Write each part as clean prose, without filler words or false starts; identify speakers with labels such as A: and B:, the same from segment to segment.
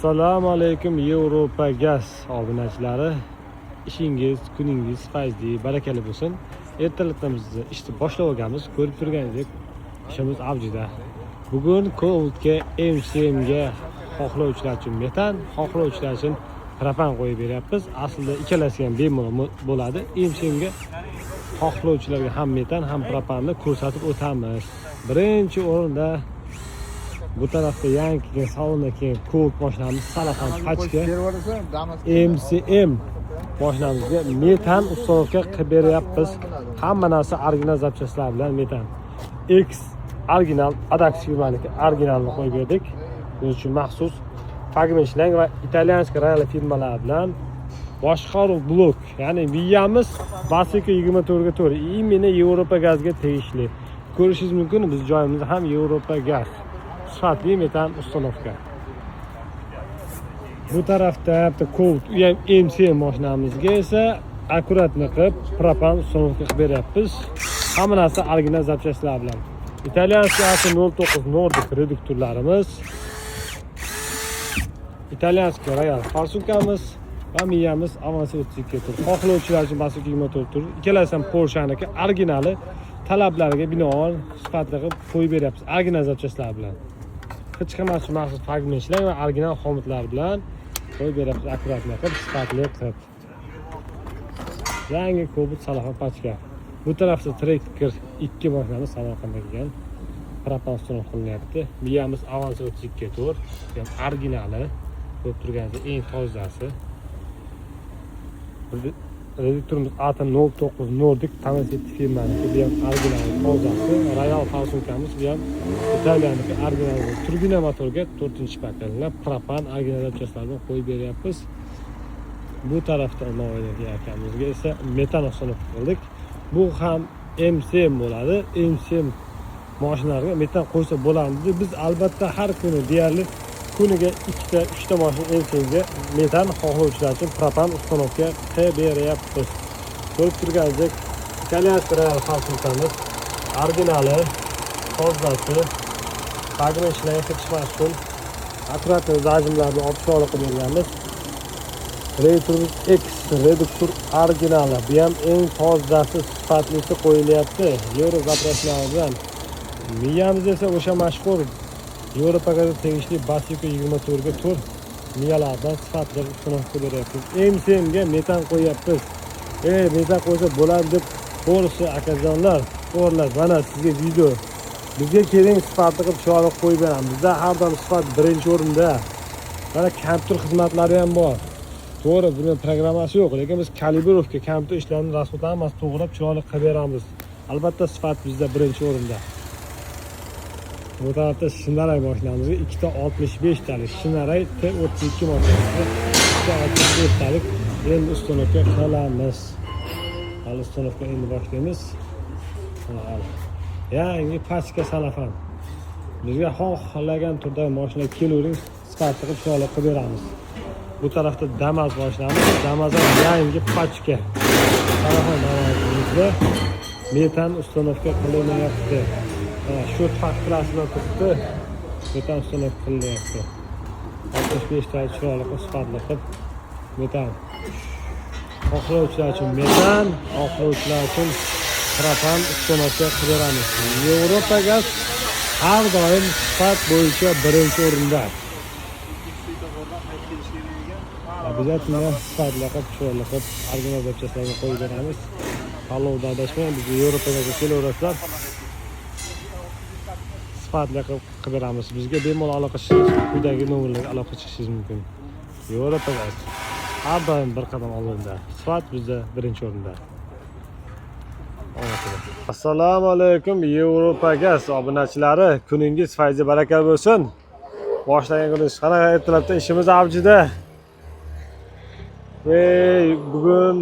A: Assalomu alaykum, Yevropa Gaz obunachilari. Ishingiz, kuningiz fayzli, barakali bo'lsin. Ertalabdan biz ishni boshlab olganmiz. Ko'rib turganingizdek, ishimiz avjida. Bugun Cobaltga, MCMga xohlovchilar uchun metan, xohlovchilar uchun propan qo'yib beryapmiz. Aslida ikkalasi ham bemalol bo'ladi. MCMga xohlovchilarga ham metan, ham propanni ko'rsatib o'tamiz. Birinchi o'rinda bu tarafda yangi kelgan, salonda kelgan Cobalt mashinamiz, salafan pachka MCM mashinamizga metan установка qilib beryapmiz. Hamma narsa original запчасть lar bilan metan. X original Adax firmaniki originalni qo'yib berdik. Buning uchun maxsus фагмен шланг va итальянский Royal firmalari bilan boshqaruv blok, ya'ni miyamiz Baseco 24 ga 4, именно Yevropa Gazga tegishli. Ko'rishingiz mumkin, biz joyimizda ham Yevropa Gaz. Sifatli metan установка. Bu tarafda bitta Cobalt, u ham MCM mashinamizga esa аккуратно qilib propan установка qilib beryapmiz. Hamma narsa original запчасть lar bilan. Итальянский AC09 Nordic reduktorlarimiz, итальянский Royal форсунка miz va miyamiz Avanza 32 tur. Xohlovchilar uchun Baseco 24 tur. Ikkalasi ham Porsche'niki originali, talablariga binoan sifatli qilib qo'yib beryapmiz original запчасть lar bilan. Hech qanday maxsus фагмен шланг va original xomutlar bilan qo'yib beryapmiz, аккуратно qilib, sifatli qilib. Yangi Cobalt salafan pachka. Bu tarafda Tracker 2 mashinamiz Samarqandda kelgan. Propan установка qilinyapti. Miyamiz Avanza 32 4, bu ham originali. Ko'rib turganingizdek, eng tozasi. Reduktorimiz AT 09 Nordic Tomasetti firmaniki, bu ham originali, tozasi. Royal форсунка miz, bu ham Italiyaniki, original. Turbina motorga 4 поколение propan original запчасть larni qo'yib beryapmiz. Bu tarafda Navoiydagi akamizga esa metan установка qildik. Bu ham MCM bo'ladi. MCM mashinalarga metan qo'ysa bo'ladi. Biz albatta har kuni deyarli kuniga ikkita, uchta mashina MCMga metan, xohlovchilar uchun propan установка qilib beryapmiz. Ko'rib turganingizdek, итальянский Royal форсунка miz originali, tozasi, фагмен шланг hech uchun аккуратный зажим larni olib chiroyli qilib berganmiz. Reduktorimiz X reduktor originali. Bu ham eng tozasi, sifatlisi qo'yilyapti. Yevro заправка lar bilan. Miyamiz esa o'sha mashhur Yevropaga tegishli Baseco 24 ga 4 miyalardan sifatli установка beryapmiz. MCMga metan qo'yyapmiz. "Ey, metan qo'ysa bo'ladi", deb to'g'risi, akajonlar, to'g'rilar, mana sizga video. Bizga keling, sifatli qilib, chiroyli qo'yib beramiz. Bizda har doim sifat birinchi o'rinda. Mana kompyuter xizmatlari ham bor. To'g'ri, buni programmasi yo'q, lekin biz калибровка, kompyuter ishlarini, расход hammasi to'g'rilab, chiroyli qilib beramiz. Albatta, sifat bizda birinchi o'rinda. Bu tarafda Shinaray mashinamizga ikkita 65 talik Shinaray T32 mashinamizga ikkita 65 talik endi установка qilamiz. Hali установка endi boshlaymiz. Mana hali. Yangi pachka salafan. Bizga xohlagan turdagi mashina kelavering, sifatli qilib, chiroyli qilib beramiz. Bu tarafda Damas mashinamiz, Damas ham yangi pachka. Salafan Damazimizda metan установка qilinyapti. Mana shu fakturasi bilan turibdi. Metan установка qilinyapti. 65 ta chiroyli qilib, sifatli qilib metan. Xohlovchilar uchun metan, xohlovchilar uchun propan установка qilib beramiz. Yevropa Gaz har doim sifat bo'yicha birinchi o'rinda. Обязательно sifatli qilib, chiroyli qilib, original запчасть larni qo'yib beramiz. Tanlovda adashmang, bizga Yevropa Gazga kelaverasizlar. Sifatli qilib beramiz. Bizga bemalol aloqa chiqishingiz, quyidagi nomerlarga aloqa chiqishingiz mumkin. Yevropa Gaz har doim bir qadam oldinda. Sifat bizda birinchi o'rinda. Assalomu alaykum, Yevropa Gaz obunachilari. Kuningiz fayzi baraka bo'lsin. Boshlagan kuningiz qanaqa? Ertalabdan ishimiz avjida. Ey, bugun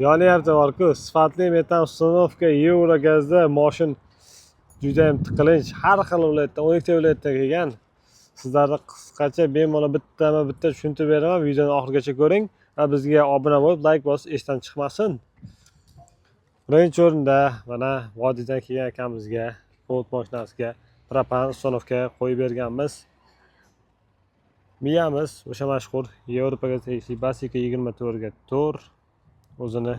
A: yonyapti borku, sifatli metan установка Yevrogazda moshin juda ham tiqilinch. Har xil viloyatdan, 12 ta viloyatdan kelgan. Sizlarni qisqacha bemalol bittama bitta tushuntirib beraman. Videoni oxirigacha ko'ring va bizga obuna bo'lib, layk bosish esdan chiqmasin. Birinchi o'rinda mana vodiydan kelgan akamizga Cobalt mashinasiga propan установка qo'yib berganmiz. Miyamiz o'sha mashhur Yevropaga tegishli Basika 24 ga 4, o'zini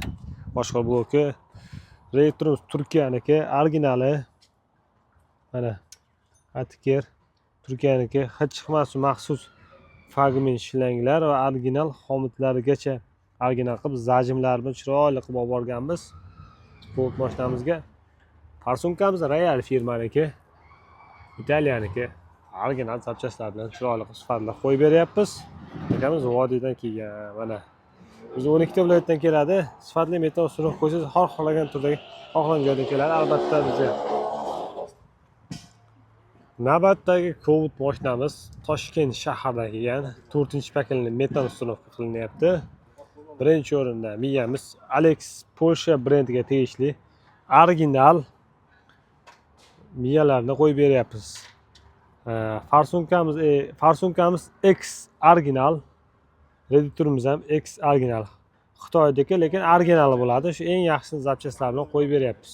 A: boshqa bloki. Radiatorimiz Turkiyaniki, originali. Mana Atiker Turkiyaniki, hid chiqmas maxsus fagmin shlanglar va original xomutlarigacha original qilib, зажим lar bilan chiroyli qilib olib borganmiz Cobalt mashinamizga. Форсунка miz Royal firmaniki, Italiyaniki, original запчасть lar bilan chiroyli qilib, sifatli qo'yib beryapmiz. Akamiz vodiydan kelgan. Mana biz 12 ta viloyatdan keladi. Sifatli metan ustidan qo'ysangiz, har xohlagan turdagi, xohlagan joydan keladi albatta bizga. Navbatdagi Cobalt mashinamiz Toshkent shahridan kelgan. To'rtinchi поколение metan установка qilinyapti. Birinchi o'rinda miyamiz Alex Polsha brendiga tegishli original miyalarni qo'yib beryapmiz. Форсунка miz X original, radiatorimiz ham X original. Xitoydiki, lekin originali bo'ladi. Shu eng yaxshi запчасть lar bilan qo'yib beryapmiz.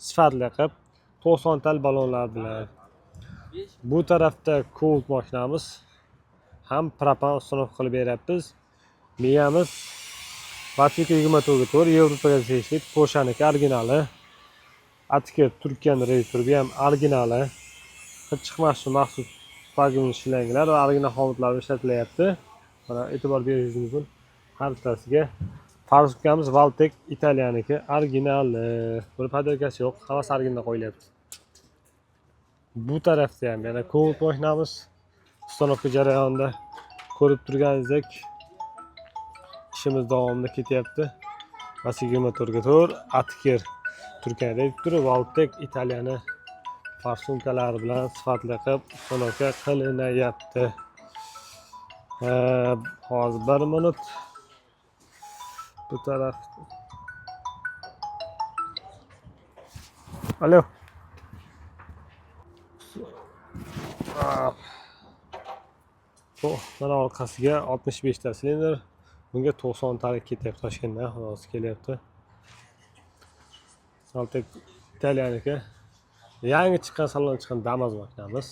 A: Sifatli qilib, 90 tal ballonlar bilan. Bu tarafda Cobalt mashinamiz ham propan установка qilib beryapmiz. Miyamiz Vatika 24 ga 4, Yevropaga tegishli, Polshaniki, originali. Atker Turkiyani radiatori, bu ham originali. Hid chiqmas maxsus fagmin shlanglar va original xomutlar ishlatilyapti. Mana, e'tibor berishingiz mumkin har bittasiga. Форсунка miz Valtek Italiyaniki, originali. Buni подделка si yo'q, hammasi original qo'yilyapti. Bu tarafda ham yana Cobalt mashinamiz установка jarayonida, ko'rib turganingizdek, ishimiz davomida ketyapti. Vatika 24 ga 4, Atker Turkiya radiatori, Valtek Italiyani форсунка lari bilan sifatli qilib установка qilinyapti. Hozir bir minut, bu taraf. Alo. Ah. Mana orqasiga 65 ta silindr, bunga 90 talik ketyapti Toshkentdan, hozir kelyapti. Valtek Italiyaniki. Yangi chiqqan, salon chiqqan Damas mashinamiz.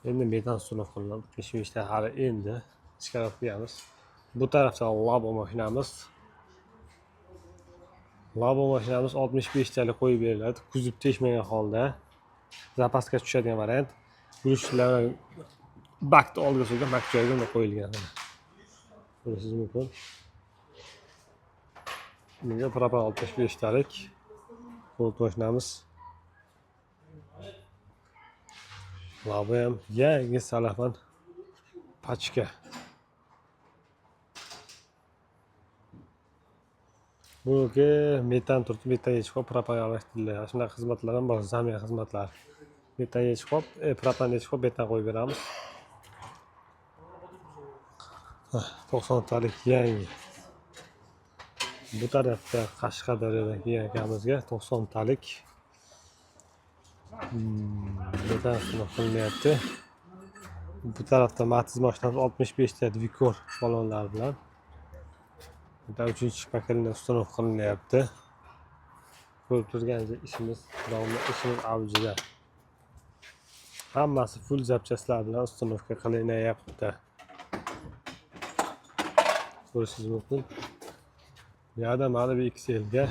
A: Endi metan установка qilinadi. 65 ta hali endi chiqarib qo'yamiz. Bu tarafda Labo mashinamiz. Labo mashinamiz 65 talik qo'yib beriladi. Kuzov teshmagan holda. Запаска tushadigan variant. Глушитель lar bakni oldiga qo'ygan, bak joyiga bunday qo'yilgan. Mana. Ko'rishingiz mumkin. Bunga propan 65 talik qo'l mashinamiz. Labo ham yangi salafan pachka. Buniki metan turibdi, metan yechib qo'yib, propan almashtiriladi. Shunaqa xizmatlar ham bor, замена xizmatlari. Metan yechib qo'yib, propan yechib qo'yib, metan qo'yib beramiz. 90 talik yangi. Bu tarafda Qashqadaryodan kelgan akamizga 90 talik metan qilinyapti. Bu tarafda Matiz mashinamiz 65 ta Dvikor ballonlar bilan. Bitta uchinchi поколение установка qilinyapti. Ko'rib turganingizdek, ishimiz davomli, ishimiz avjida. Hammasi full запчасть lar bilan установка qilinyapti. Ko'rishingiz mumkin. Bu yoqda mana bu XLga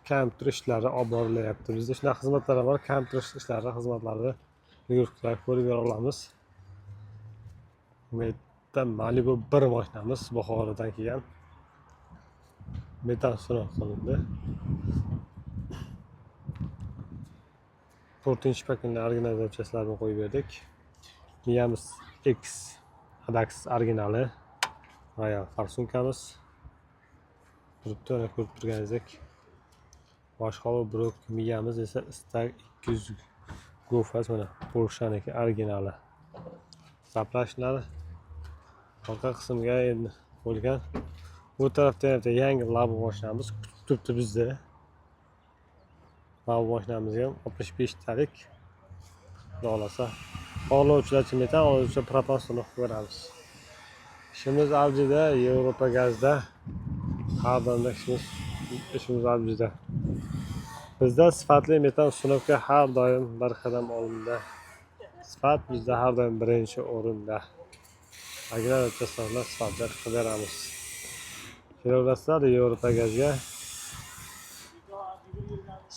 A: kompyuter ishlari olib borilyapti. Bizda shunaqa xizmatlar ham bor, kompyuter ishlari xizmatlari yurtlar ko'rib bera olamiz. Bu yerda Malibu bir mashinamiz Buxorodan kelgan. Metan установка qilindi. To'rtinchi поколение original запчасть larni qo'yib berdik. Miyamiz X Adax originali. Royal форсунка miz turibdi, mana ko'rib turganingizdek. Boshqa brok miyamiz esa Stag 200 Gofas, mana Porsche'niki, originali. Заправщиклari orqa qismga endi qo'yilgan. Bu tarafda ham bitta yangi Labo mashinamiz kutib turibdi bizni. Labo mashinamiz ham 65 talik. Xudo xohlasa, xohlovchilar uchun metan, xohlovchilar propan qilib ko'ramiz. Ishimiz avjida, Yevropa gazda. Har doimda ishimiz avjida. Bizda sifatli metan установка har doim bir qadam oldinda. Sifat bizda har doim birinchi o'rinda. Original запчасть lar bilan sifatli qilib beramiz. Kelaverasizlar Yevropa gazga.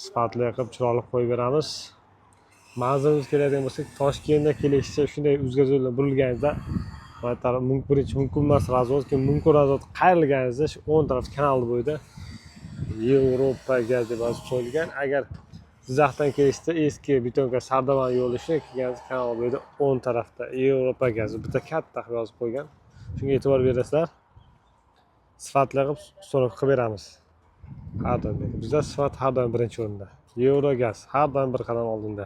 A: Sifatli qilib, chiroyli qo'yib beramiz. Manzilimizga keladigan bo'lsak, Toshkentda kelishsa, shunday uzgaz yo'ldan burilganingizda, birinchi mumkin emas развод, keyin mumkin развод qayrilganingizda, shu o'ng taraf kanalni bo'yida Yevropa gaz deb yozib qo'yilgan. Agar Jizzaxdan kelishsa, eski betonka Sardoban yo'li, shunday kelganingizda kanal bo'yida o'ng tarafda Yevropa gazi bitta katta qilib yozib qo'ygan. Shunga e'tibor berasizlar. Sifatli qilib установка qilib beramiz. Har doim bizda sifat har doim birinchi o'rinda. Yevrogaz har doim bir qadam oldinda.